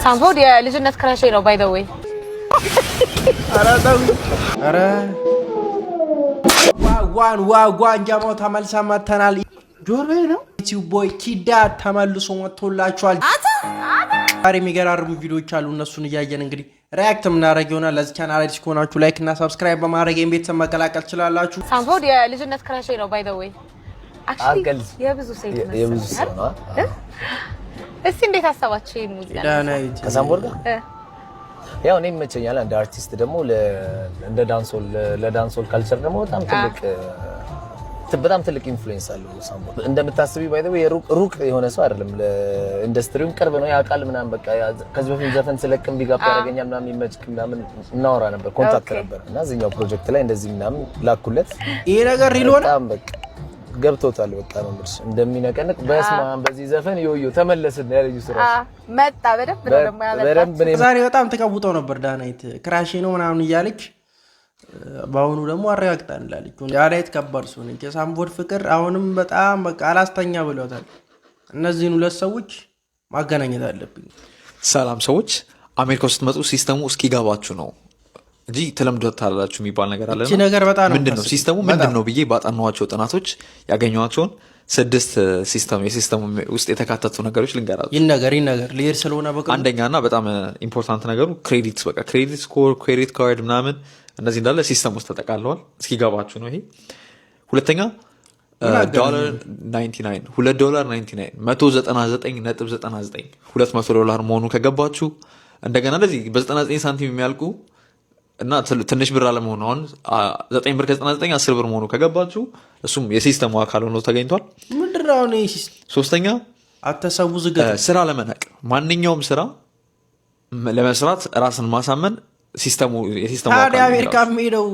ሳምቮድ የልጅነት crush ኤ ነው by the way። ኧረ wagwan wagwan ጀማው ተመልሰን መተናል። ጆሮዬ ነው። Your boy ኪዳ ተመልሶ መጥቶላችኋል። ዛሬ የሚገራርሙ ቪዲዮዎች አሉ። እነሱን እያየን እንግዲህ react የምናደርግ ይሆናል። ለዚህ ቻናል አዲስ ከሆናችሁ like እና subscribe በማድረግ ይህን ቤተሰብ መቀላቀል ትችላላችሁ። ሳምቮድ የልጅነት crush ኤ ነው by the way። አትቀልድ። የብዙ ሴት የብዙ መሰለኝ ሰው ነው። አይደል? እስቲ እንዴት አሰባችሁ ይሄን ሙዚቃ? ዳናይት። ከሳምቮድ ጋር ያው እኔ ይመቸኛል። እንደ አርቲስት ደግሞ እንደ dancehall ለ dancehall culture ደግሞ በጣም ትልቅ influence አለው ሳምቮድ። እንደምታስቢ by the way ሩቅ ሩቅ የሆነ ሰው አይደለም። ለኢንዱስትሪውም ቅርብ ነው፣ ያውቃል ምናምን። በቃ ከዚህ በፊት ዘፈን ስለቅም big up ያደርገኛል ምናምን፣ ይመችክ ምናምን እናወራ ነበር፣ contact ነበር እና እዚህኛው ፕሮጀክት ላይ እንደዚህ ምናምን ላኩለት። ይሄ ነገር real ሆነ። በጣም በቃ ገብቶታል። በቃ ነው የምልሽ እንደሚነቀንቅ። በስመ አብ፣ በዚህ ዘፈን ዮዮ ተመለስን ያለኝ እሱ እራሱ። መጣ በደንብ ነው ደግሞ ያመጣችው። በደንብ ነው። ዛሬ በጣም ተቀውጠው ነበር። ዳናይት crush ኤ ነው ምናምን እያለች በአሁኑ ደግሞ አረጋግጣንላለች። ዳናይት ከባድ ሰው ነች። የሳምቮድ ፍቅር አሁንም በጣም በቃ አላስተኛ ብሏታል። እነዚህን ሁለት ሰዎች ማገናኘት አለብኝ። ሰላም ሰዎች፣ አሜሪካ ውስጥ ስትመጡ system ኡ እስኪገባችሁ ነው እንጂ ትለምዱታላችሁ የሚባል ነገር አለ። እቺ ነገር በጣም ነው ምንድን ነው የምታስቀኝ። system ኡ ምንድን ነው ብዬ ባጠናኋቸው ጥናቶች ያገኘኋቸውን ስድስት system የ system ኡ ውስጥ የተካተቱ ነገሮች ልንገራችሁ። ይህ ነገር ሊሄድ ስለሆነ በቅርቡ አንደኛ እና በጣም important ነገሩ credit፣ በቃ credit score፣ credit card ምናምን እነዚህ እንዳለ system ውስጥ ተጠቃለዋል። እስኪገባችሁ ነው ይሄ። ሁለተኛ ዶላር 99፣ 2 ዶላር 99፣ 199.99፣ 200 ዶላር መሆኑ ከገባችሁ፣ እንደገና እንደዚህ በ99 ሳንቲም የሚያልቁ እና ትንሽ ብር አለመሆኑ፣ አሁን 9 ብር ከ99፣ 10 ብር መሆኑ ከገባችሁ እሱም የ system ኡ አካል ሆኖ ተገኝቷል። ምንድን ነው አሁን ይሄ system? ሶስተኛ አተሰቡ ዝገት። ስራ ለመናቅ፣ ማንኛውም ስራ ለመስራት ራስን ማሳመን system ኡ የ system ኡ ታዲያ አካል ነው አሜሪካ ይላሉ። የሚሄደው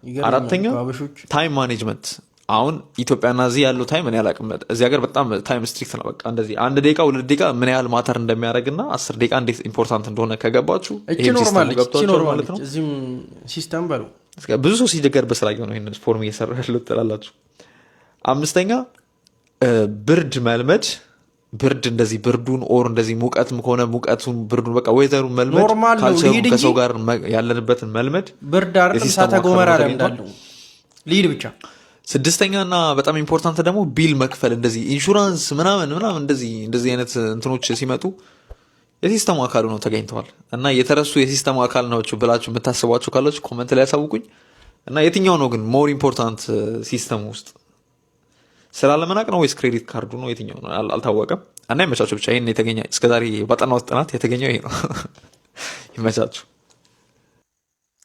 ይገርመኛል አራተኛ እኮ አበሾች። time management። አሁን ኢትዮጵያና እዚህ ያለው time እኔ አላውቅም። እዚህ ሀገር በጣም time strict ነው። በቃ እንደዚህ 1 ደቂቃ 2 ደቂቃ ምን ያህል matter እንደሚያደርግ እና 10 ደቂቃ እንዴት important እንደሆነ ከገባችሁ እቺ ይሄም system ኡ normal ነች፣ እቺ ገብቷቸዋል normal ማለት ነች። ነው። እዚህም system በሉ። ብዙ ሰው ሲቸገር በስራ ነው ይህንን ፎርም እየሰራ ያለው ትላላችሁ። አምስተኛ ብርድ መልመድ፣ ብርድ እንደዚህ ብርዱን or እንደዚህ ሙቀትም ከሆነ ሙቀቱን፣ ብርዱን፣ በቃ weather ኡን መልመድ፣ normal ነው። culture ኡን ልሂድ እንጂ ከሰው ጋር ያለንበትን መልመድ ብርድ አይደለም የ system ኡ እሳተ አካል ገሞራ ሆኖ ተገኝቷል። ለምዳለሁ፣ ልሂድ ብቻ። ስድስተኛ እና በጣም important ደግሞ bill መክፈል፣ እንደዚህ ኢንሹራንስ ምናምን ምናምን እንደዚህ እንደዚህ አይነት እንትኖች ሲመጡ የ system ኡ አካል ሆነው ተገኝተዋል። እና የተረሱ የ system ኡ አካል ናቸው ብላችሁ የምታስቧቸው ካላችሁ comment ላይ ያሳውቁኝ። እና የትኛው ነው ግን more important system ውስጥ፣ ስራ ለመናቅ ነው ወይስ credit card ኡ ነው? የትኛው ነው አልታወቀም። እና ይመቻችሁ ብቻ። ይህን የተገኘ እስከዛሬ ባጠናሁት ጥናት የተገኘው ይሄ ነው። ይመቻችሁ።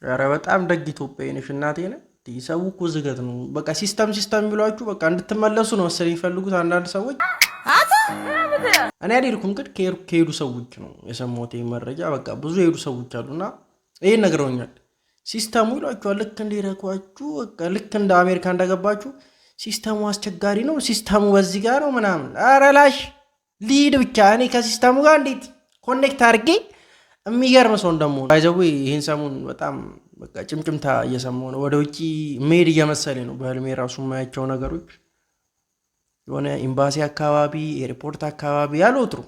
ኧረ በጣም ደግ ኢትዮጵያዊ ነሽ እናቴ ነህ። ሰው እኮ ዝገት ነው። በቃ system system የሚሏችሁ በቃ እንድትመለሱ ነው መሰለኝ የሚፈልጉት አንዳንድ ሰዎች። እኔ አልሄድኩም፣ ግን ከሄዱ ሰዎች ነው የሰማሁት ይሄን መረጃ። በቃ ብዙ የሄዱ ሰዎች አሉና ይሄን ነግረውኛል። System ኡ ይሏችኋል። ልክ እንደሄድኳችሁ በቃ ልክ እንደ አሜሪካ እንደገባችሁ system ኡ አስቸጋሪ ነው፣ system ኡ በዚህ ጋር ነው ምናምን። ኧረ ላሽ ልሂድ ብቻ። እኔ ከ system ኡ ጋር እንዴት connect አድርጌ የሚገርም ሰው እንደመሆኑ። By the way ይህን ሰሞን በጣም በቃ ጭምጭምታ እየሰማሁ ነው። ወደ ውጭ መሄድ እየመሰለኝ ነው። በህልሜ ራሱ የማያቸው ነገሮች የሆነ ኤምባሲ አካባቢ፣ ኤርፖርት አካባቢ ያልወጥሩ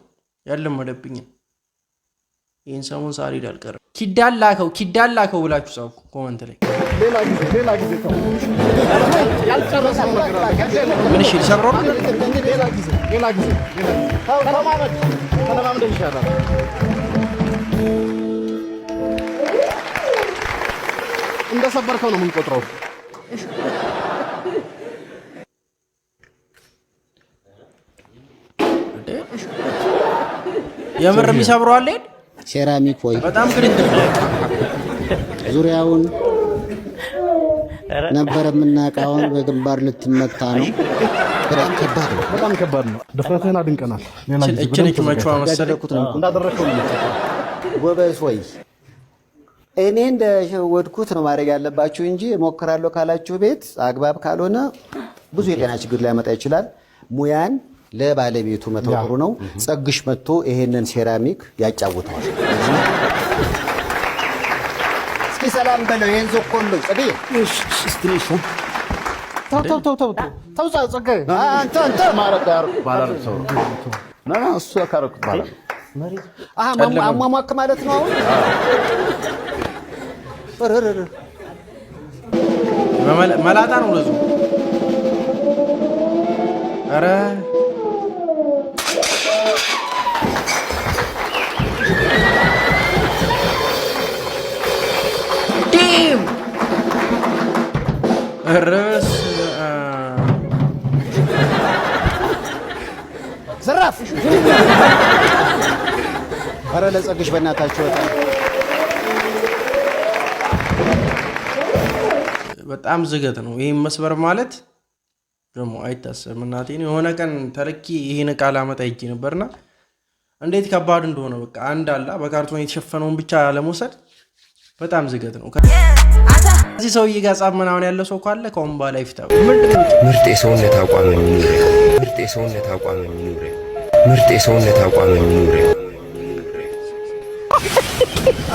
ያለመደብኝን ይህን ሰሞን ሳልሄድ አልቀርም። ኪዳን ላከው፣ ኪዳን ላከው ብላችሁ ጻፉ comment ላይ። ሌላ ጊዜ፣ ሌላ ጊዜ፣ ተው። ያልጨረስነው ነገር አለ። ምን እሺ ሊሰብረው ነው? ሌላ ጊዜ፣ ሌላ ጊዜ፣ ሌላ ጊዜ። ተው፣ ተለማመድ፣ ተለማመድ ይሻላል። እንደሰበርከው ነው የምንቆጥረው። የምር የሚሰብረው አለ? ሴራሚክ ወይ በጣም ግን እንትን ዙሪያውን ነበር የምናውቀው። አሁን በግንባር ልትመታ ነው። በጣም ከባድ ነው። በጣም ከባድ ነው። ድፍረትህን አድንቀናል። ሌላ ጊዜ እችን በደንብ መቿ መሰለኝ። ያደረኩት ነው። እንዳደረግከው ነው የምትቆጥረው። ጎበዝ ወይ፣ እኔ እንደሸወድኩት ነው ማድረግ ያለባችሁ እንጂ እሞክራለሁ ካላችሁ ቤት አግባብ ካልሆነ ብዙ የጤና ችግር ሊያመጣ ይችላል። ሙያን ለባለቤቱ መተው ጥሩ ነው። ጸግሽ መጥቶ ይሄንን ሴራሚክ ያጫውተዋል። እስኪ ሰላም በለው ይሄን ዞኮሎ ጽጌ። ተው ተው ተው ተው ተው ተው ጸጋዬ። አንተ አንተ ማረግ ያደረኩት በኋላ ነው ሰው ነው። ና ና፣ እሱ ካረኩት በኋላ ነው። አሀ፣ አሟሟክ ማለት ነው አሁን። እርርር። መላጣ ነው ለዙ። ኧረ damn፣ ኧረ በስመ አብ። ዘራፍ! ኧረ ለጸግሽ በእናታችሁ በጣም። በጣም ዝገት ነው። ይህን መስበር ማለት ደግሞ አይታሰብም። እናቴን የሆነ ቀን ተልኬ ይሄን እቃ ላመጣ ሄጄ ነበርና እንዴት ከባድ እንደሆነ፣ በቃ አንድ አላ በካርቶን የተሸፈነውን ብቻ ለመውሰድ በጣም ዝገት ነው። ከዚህ ሰውዬ ጋር ጻፍ ምናምን ያለ ሰው ካለ ከአሁን በኋላ ይፍታ። ምንድን ነው? ምርጥ የሰውነት አቋም የሚኖር፣ ምርጥ የሰውነት አቋም የሚኖር፣ ምርጥ የሰውነት አቋም የሚኖር።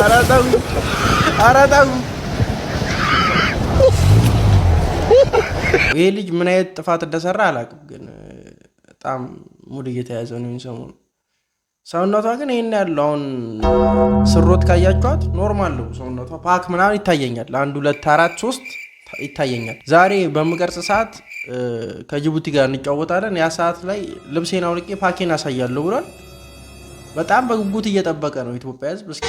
ኧረ ተው፣ ኧረ ተው። ይሄ ልጅ ምን አይነት ጥፋት እንደሰራ አላውቅም፣ ግን በጣም ሙድ እየተያዘ ነው ይሄን ሰሞኑን። ሰውነቷ ግን ይሄን ያለው አሁን ስሮት ካያችኋት normal ነው ሰውነቷ። Pack ምናምን ይታየኛል። አንድ፣ ሁለት፣ አራት፣ ሶስት ይታየኛል። ዛሬ በምቀርጽ ሰዓት ከጅቡቲ ጋር እንጫወታለን። ያ ሰዓት ላይ ልብሴን አውልቄ pack ኤን አሳያለሁ ብሏል። በጣም በጉጉት እየጠበቀ ነው ኢትዮጵያ ሕዝብ። እስኪ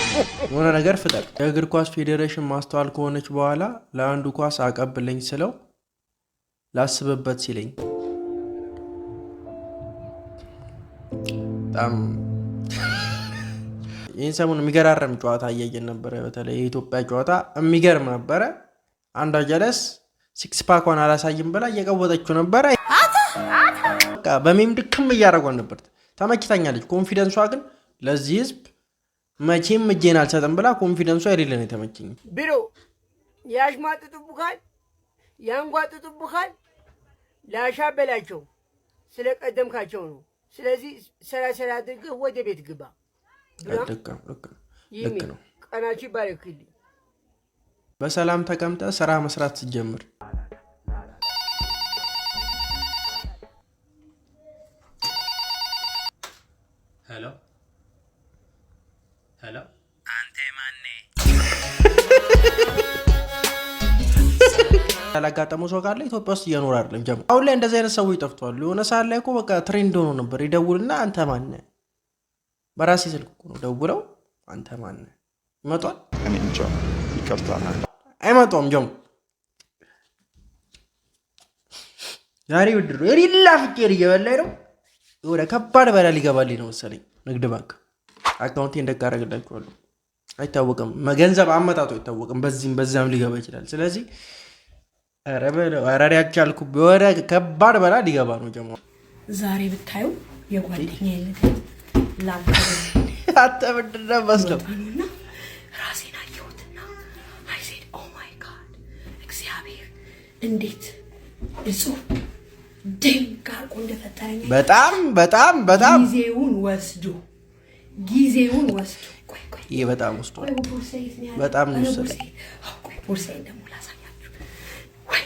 የሆነ ነገር ፍጠር። የእግር ኳስ ፌዴሬሽን ማስተዋል ከሆነች በኋላ ለአንዱ ኳስ አቀብለኝ ስለው ላስብበት ሲለኝ በጣም። ይህን ሰሞን የሚገራረም ጨዋታ እያየን ነበረ። በተለይ የኢትዮጵያ ጨዋታ የሚገርም ነበረ። አንዷ ጀለስ six pack ኳን አላሳይም ብላ እየቀወጠችው ነበረ። በቃ በ meme ድክም እያደረጓን ነበር። ተመችታኛለች። Confidence ሷ ግን ለዚህ ህዝብ መቼም እጄን አልሰጥም ብላ confidence ሷ የሌለ ነው የተመቸኝ። ቢሮ ያሽሟጥጡብሃል፣ ያንጓጥጡብሃል። ላሻ በላቸው፣ ስለ ቀደምካቸው ነው። ስለዚህ ሰራ ሰራ አድርገህ ወደ ቤት ግባ። ልክ ነው፣ ልክ ነው፣ ልክ ነው። ቀናችሁ ይባረክልኝ። በሰላም ተቀምጠ ስራ መስራት ስትጀምር። Hello hello፣ አንተ ማነህ? ያላጋጠመው ሰው ካለ ኢትዮጵያ ውስጥ እየኖረ አይደለም። ጀማ አሁን ላይ እንደዚህ አይነት ሰዎች ጠፍተዋል። የሆነ ሰዓት ላይ እኮ በቃ trend ሆኖ ነበር። ይደውልና አንተ ማነህ? በራሴ ስልክ እኮ ነው ደውለው አንተ ማነህ? ይመጧል። እኔ እንጃ፣ ይቅርታ። አይመጣውም። ጀሞ ዛሬ ብድር የሌላ ፍቄር እየበላኝ ነው። የሆነ ከባድ በላ ሊገባልኝ ነው መሰለኝ። ንግድ ባንክ አካውንቴ እንደቃረግላችኋለሁ። አይታወቅም፣ ገንዘብ አመጣጡ አይታወቅም። በዚህም በዚያም ሊገባ ይችላል። ስለዚህ ኧረ በለው፣ ኧረ እኔ አልቻልኩም። የሆነ ከባድ በላ ሊገባ ነው ጀሞ። ዛሬ ብታዩ የጓደኛ ልደት ላከብር አንተ ምንድን ነው መስለው? ነውና ራሴን አየሁትና I said, "Oh my God፣ እግዚአብሔር እንዴት እጹብ ድንቅ አድርጎ እንደፈጠረኝ።" በጣም በጣም በጣም። ጊዜውን ወስዶ፣ ጊዜውን ወስዶ፣ ቆይ ቆይ። ይሄ በጣም ወስዷል። ቆይ፣ ቦርሳዬ የት ነው ያለው? በጣም ነው ኧረ የወሰደው። ቦርሳዬ፣ አዎ፣ ቆይ ቦርሳዬን ደግሞ ላሳያችሁ። ወይ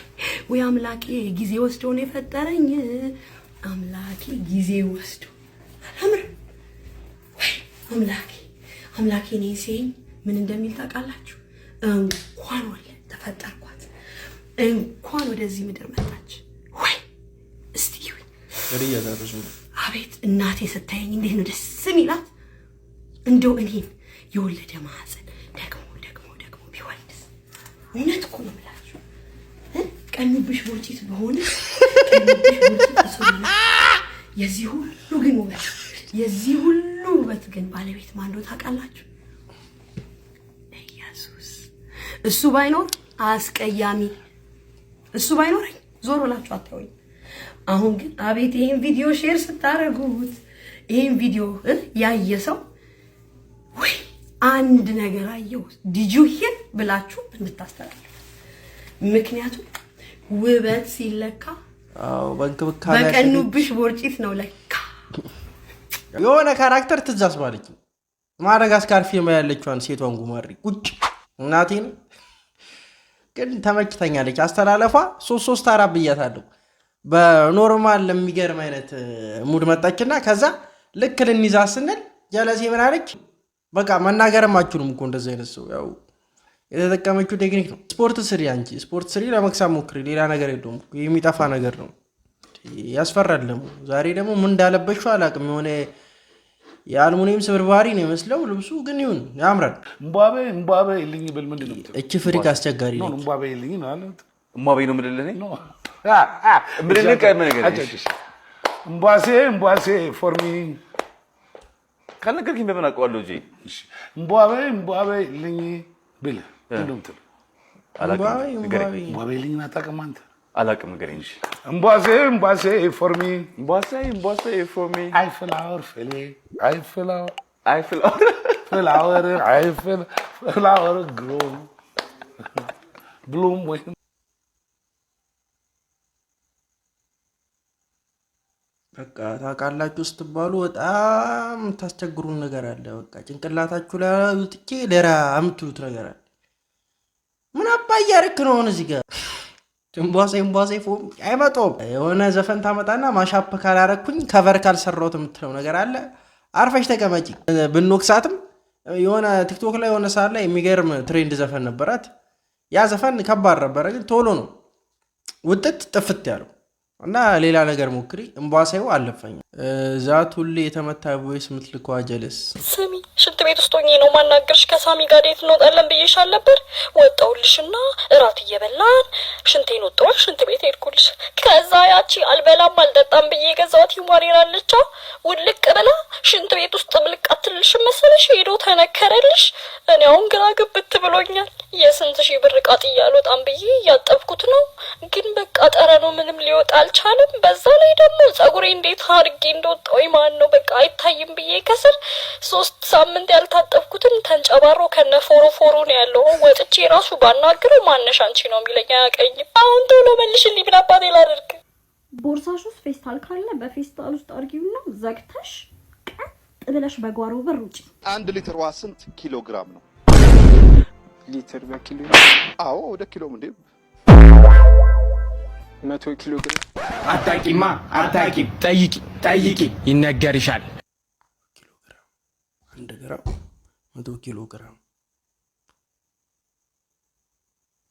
ወይ አምላኬ፣ ጊዜ ወስዶ ነው የፈጠረኝ። አምላኬ ጊዜ ወስዶ አላምርም ወይ አምላኬ? አምላኬ እኔን ሲያየኝ ምን እንደሚል ታውቃላችሁ? እንኳን ወለ ተፈጠርኳት፣ እንኳን ወደዚህ ምድር መጣች። ወይ እስቲ እዩኝ። አቤት እናቴ ስታየኝ እንዴት ነው ደስ የሚላት! እንደው እኔን የወለደ ማህፀን ደግሞ ደግሞ ደግሞ ቢወልድስ? እውነት እኮ ነው የምላችሁ እ? ቀኑብሽ ቦርጪት በሆነ፣ ቀኑብሽ ቦርጪት እሱ ነው። የዚህ ሁሉ ግን ውበት፣ የዚህ ሁሉ ውበት ግን ባለቤት ማን እንደሆነ ታውቃላችሁ? ኢየሱስ። እሱ ባይኖር አስቀያሚ፣ እሱ ባይኖረኝ ዞር ብላችሁ አታዩኝ። አሁን ግን አቤት ይሄን ቪዲዮ share ስታደርጉት፣ ይሄን ቪዲዮ ያየ ሰው ወይ አንድ ነገር አየሁ did you hear ብላችሁ እንድታስተላልፉ። ምክንያቱም ውበት ሲለካ አዎ፣ በእንክብካቤ። በቀኑብሽ ቦርጪት ነው ለካ። የሆነ character ትዝ አስባለች። ማዳጋስካር ፊልም ያለችዋን ሴቷን ጉማሬ ቁጭ። እናቴን ግን ተመችተኛለች። አስተላለፏ ሶስት ሶስት አራት ብያታለሁ። በ normal የሚገርም አይነት mood መጣችና ከዛ ልክ ልንይዛ ስንል ጀለሴ ምን አለች? በቃ መናገርም አችሉም እኮ እንደዚህ አይነት ሰው፣ ያው የተጠቀመችው ቴክኒክ ነው። ስፖርት ስሪ፣ አንቺ ስፖርት ስሪ፣ ለመክሳት ሞክሪ። ሌላ ነገር የለውም፣ የሚጠፋ ነገር ነው። ያስፈራል ደግሞ። ዛሬ ደግሞ ምን እንዳለበሽው አላውቅም። የሆነ የአልሙኒየም ስብርባሪ ነው ይመስለው ልብሱ፣ ግን ይሁን ያምራል። እምቧበ እምቧበ ይልኝ ብል ምንድን ነው የምትለው? እቺ freak አስቸጋሪ No. ነች። እምቧበ ይልኝ ነው አለ። እሟበይ ነው የምልልህ እኔ? No. ምልልህ ቀድመህ ንገረኝ። እምቧሴ እምቧሴ for me። ካልነገርከኝ በምን አውቀዋለሁ እንጂ። እምቧበ እምቧበ ይልኝ ብል ምንድን ነው የምትለው? አላውቅም፣ ንገረኝ። እምቧበ ይልኝን አታውቅም አንተ? አላውቅም፣ ንገረኝ እንጂ። እምቧሴ እምቧሴ for me። እምቧሴ እምቧሴ for me። አይ flower ፍሌ አይ flower። አይ flower። Flower አይ flower grow bloom ወይ በቃ ታውቃላችሁ ስትባሉ በጣም የምታስቸግሩን ነገር አለ። በቃ ጭንቅላታችሁ ላይ ውጥቼ ለራ የምትሉት ነገር አለ። ምን አባ እያደረክ ነው አሁን እዚህ ጋር? እምቧሴ እምቧሴ for me አይመጣውም። የሆነ ዘፈን ታመጣና mashup ካላረግኩኝ cover ካልሰራሁት የምትለው ነገር አለ። አርፈሽ ተቀመጪ። ብንወቅሳትም የሆነ ቲክቶክ ላይ የሆነ ሰዓት ላይ የሚገርም trend ዘፈን ነበራት። ያ ዘፈን ከባድ ነበረ፣ ግን ቶሎ ነው ውጥት ጥፍት ያለው እና ሌላ ነገር ሞክሪ። እምቧሴው አለፈኝ። ዛት ሁሌ የተመታ voice የምትልከዋ ጀለስ። ስሚ፣ ሽንት ቤት ውስጥ ሆኜ ነው ማናገርሽ። ከሳሚ ጋር date እንወጣለን ብዬሽ አልነበር? ወጣሁልሽና እራት እየበላን ሽንቴን ወጣሁ፣ ሽንት ቤት ሄድኩልሽ። ከዛ ያቺ አልበላም አልጠጣም ብዬ የገዛኋት human hair አለቻ፣ ውልቅ ብላ ሽንት ቤት ውስጥ ምልቅ አትልሽም መሰለሽ፣ ሄዶ ተነከረልሽ። እኔ አሁን ግራ ግብት ብሎኛል። የስንት ሺህ ብር ዕቃ ጥዬ አልወጣም ብዬ እያጠብኩት ነው፣ ግን በቃ ጠረኑ ምንም ሊወጣ አልቻለም። በዛ ላይ ደግሞ ጸጉሬ እንዴት አድርጌ እንደወጣው ማን ነው በቃ አይታይም ብዬ ከስር 3 ሳምንት ያልታጠብኩትን ተንጨባሮ ከነ ፎሮ ፎሮ ነው ያለው። ወጥቼ ራሱ ባናግረው ማነሽ አንቺ ነው የሚለኝ፣ አያውቀኝም። አሁን ቶሎ መልሽልኝ፣ ምን አባቴ ላደርግ? ቦርሳሽ ውስጥ ፌስታል ካለ በፌስታል ውስጥ አድርጊውና ዘግተሽ ቀጥ ብለሽ በጓሮ በር ውጪ። 1 ሊትር ውሃ ስንት ኪሎ ግራም ነው? ሊትር በኪሎ? አዎ፣ ወደ ኪሎ እንዴ። 100 ኪሎ ግራም። አታቂማ አታቂም። ጠይቂ ጠይቂ ይነገርሻል። 1 ግራም 100 ኪሎ ግራም፣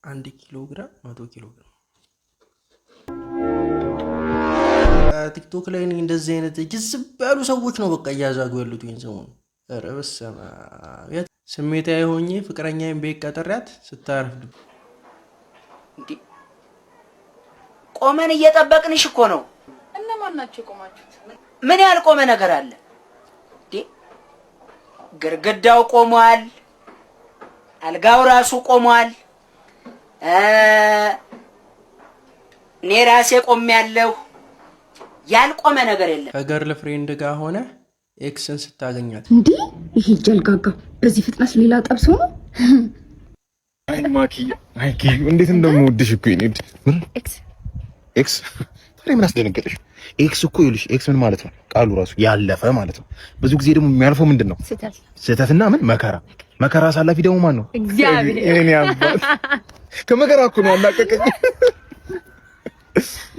1 ኪሎ ግራም 100 ኪሎ ግራም። ቲክቶክ ላይ እኔ እንደዚህ አይነት ጅዝብ ያሉ ሰዎች ነው በቃ እያዛጉ ያሉት ይህን ሰሞኑን። ኧረ በስመ አብ። ስሜታዊ ሆኜ ፍቅረኛዬን ቤት ቀጥሬያት ስታረፍድ። ቆመን እየጠበቅንሽ እኮ ነው። እነማን ናቸው የቆማችሁት? ምን ያልቆመ ነገር አለ እንዴ? ግርግዳው ቆሟል። አልጋው ራሱ ቆሟል። እኔ ራሴ ቆሜያለሁ። ያልቆመ ነገር የለም። ከ girlfriend ጋር ሆነ ex ን ስታገኛት። እንዲህ ይሄ ጀልጋጋ በዚህ ፍጥነት ሌላ ጠብሶ ነው። አይ ማኪ፣ አይ ኪዩ፣ እንዴት እንደምወድሽ እኮ የኔ ምን ex? Ex ታዲያ ምን አስደነገጠሽ? Ex እኮ ይኸውልሽ፣ ex ምን ማለት ነው? ቃሉ ራሱ ያለፈ ማለት ነው። ብዙ ጊዜ ደግሞ የሚያልፈው ምንድን ነው? ስህተት። ስህተትና ምን መከራ። መከራ አሳላፊ ደግሞ ማን ነው? እግዚአብሔር። የኔ አባት ከመከራ እኮ ነው ያላቀቀኝ።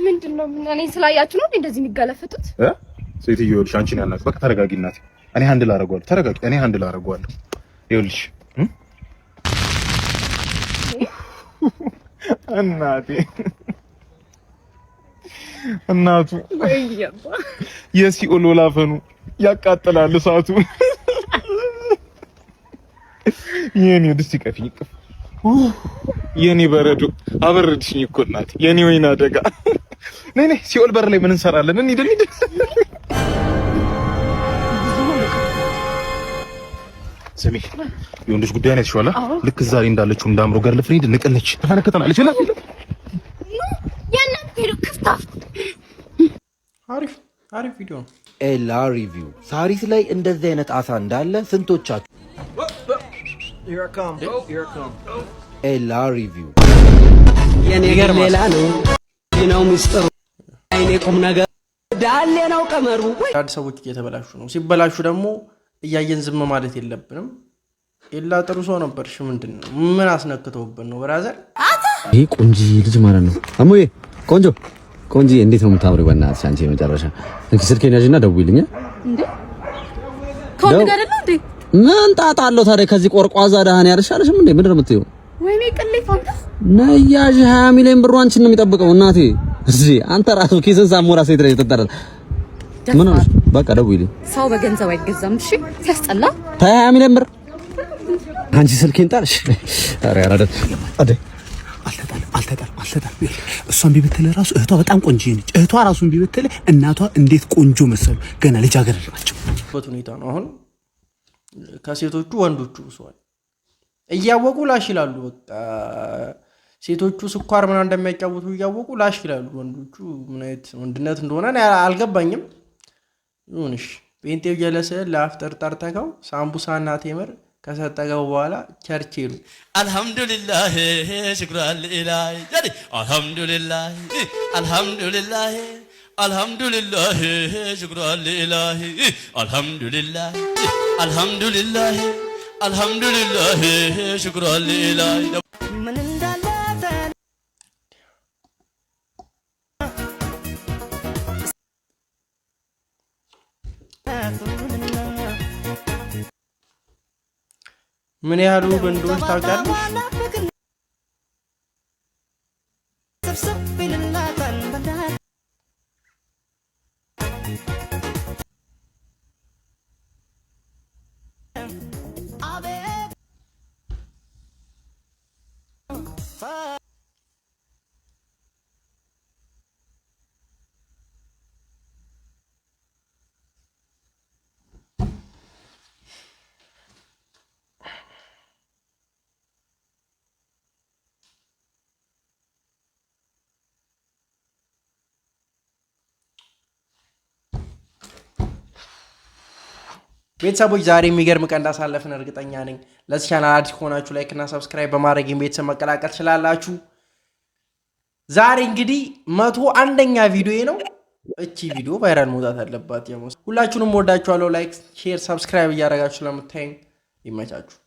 ምንድን ነው? ምን እኔን ስላያችሁ ነው እንዴ እንደዚህ የሚገለፍጡት? እ ሴትዮ ይኸውልሽ፣ አንቺን ያልናት በቃ ተረጋጊ እናቴ። እኔ handle አደርገዋለሁ። ተረጋጊ፣ እኔ handle አደርገዋለሁ። ይኸውልሽ እናቴ እናቱ የሲኦል ወላፈኑ ያቃጥላል እሳቱ። የኔ ድስት ይቀፍኝ ቅፍ የኔ በረዶ አበረድሽኝ እኮ እናቴ። የኔ ወይና አደጋ፣ ነይ ነይ። ሲኦል በር ላይ ምን እንሰራለን? እንሂድ እንሂድ። ስሚ፣ የወንዶች ጉዳይ ነው የተሻለ። ልክ እዛ ላይ እንዳለችው እንዳምሮ girlfriend ንቅልች ተፈነከተናለች። ክፍታፍ። አሪፍ አሪፍ ቪዲዮ ነው። ኤላ review፣ ሳሪስ ላይ እንደዚህ አይነት አሳ እንዳለ ስንቶቻችሁ? ኤላ review። የኔ ግን ሌላ ነው ነው ምስጢሩ፣ አይኔ ቁም ነገር ዳሌ ነው ቀመሩ። አንዳንድ ሰዎች እየተበላሹ ነው። ሲበላሹ ደግሞ እያየን ዝም ማለት የለብንም። ኤላ ጥሩ ሰው ነበርሽ። ምንድን ነው? ምን አስነክተውብን ነው brother? ይሄ ቆንጂ ልጅ ማለት ነው። አሙዬ ቆንጆ ቆንጂ፣ እንዴት ነው የምታምሪው? በእናትሽ አንቺ የመጨረሻ። እንኪ ስልኬን ያዥና ደውይልኝ። እንዴ። ከወንድ ጋር አይደለ እንዴ? ምን ጣጣ አለው ታዲያ? ከዚህ ቆርቋዛ ደህና ያልሻለሽም እንዴ? ምንድን ነው የምትይው? ወይኔ ቅሌት አንተ። ነያዥ 20 ሚሊዮን ብሩ አንቺን ነው የሚጠብቀው እናቴ። እዚህ አንተ ራሱ ኪስን ሳሞራ ሴት ላይ ተጠራ። ምን ሆነሽ? በቃ ደውይልኝ። ሰው በገንዘብ አይገዛም። እሺ ሲያስጠላ። ተይ 20 ሚሊዮን ብር አንቺ ስልኬን ጣልሽ። ኧረ ኧረ አደ አልተጣለም አልተጣለም አልተጣለም። እሷ እምቢ ብትልህ ራሱ እህቷ በጣም ቆንጆ ነች። እህቷ ራሱ እምቢ ብትልህ እናቷ እንዴት ቆንጆ መሰሉ። ገና ልጃገረድ ናቸው። በት ሁኔታ ነው አሁን። ከሴቶቹ ወንዶቹ ብሰዋል። እያወቁ ላሽ ይላሉ። በቃ ሴቶቹ ስኳር ምናምን እንደሚያጫውቱ እያወቁ ላሽ ይላሉ። ወንዶቹ ምን አይነት ወንድነት እንደሆነ እኔ አልገባኝም። ይሁንሽ። ጴንጤው ጀለስህን ለአፍጥር ጠርተኸው ሳምቡሳና ቴምር ከሰጠገው በኋላ church ሄዱ። አልሐምዱሊላህ ሽክራን ሊላህ፣ አልሐምዱሊላህ አልሐምዱሊላህ አልሐምዱሊላህ ሽክራን ሊላህ፣ አልሐምዱሊላህ አልሐምዱሊላህ አልሐምዱሊላህ ሽክራን ሊላህ። ምን እንዳለ ምን ያህሉ ወንዶች ታውቂያለሽ? ቤተሰቦች ዛሬ የሚገርም ቀን እንዳሳለፍን እርግጠኛ ነኝ። ለዚህ ቻናል አዲስ ከሆናችሁ like እና subscribe በማድረግ ቤተሰብ መቀላቀል ትችላላችሁ። ዛሬ እንግዲህ 101ኛ ቪዲዮ ነው። እቺ ቪዲዮ viral መውጣት አለባት። ሁላችሁንም ወዳችኋለሁ። Like፣ share፣ subscribe እያደረጋችሁ ስለምታይኝ ይመቻችሁ።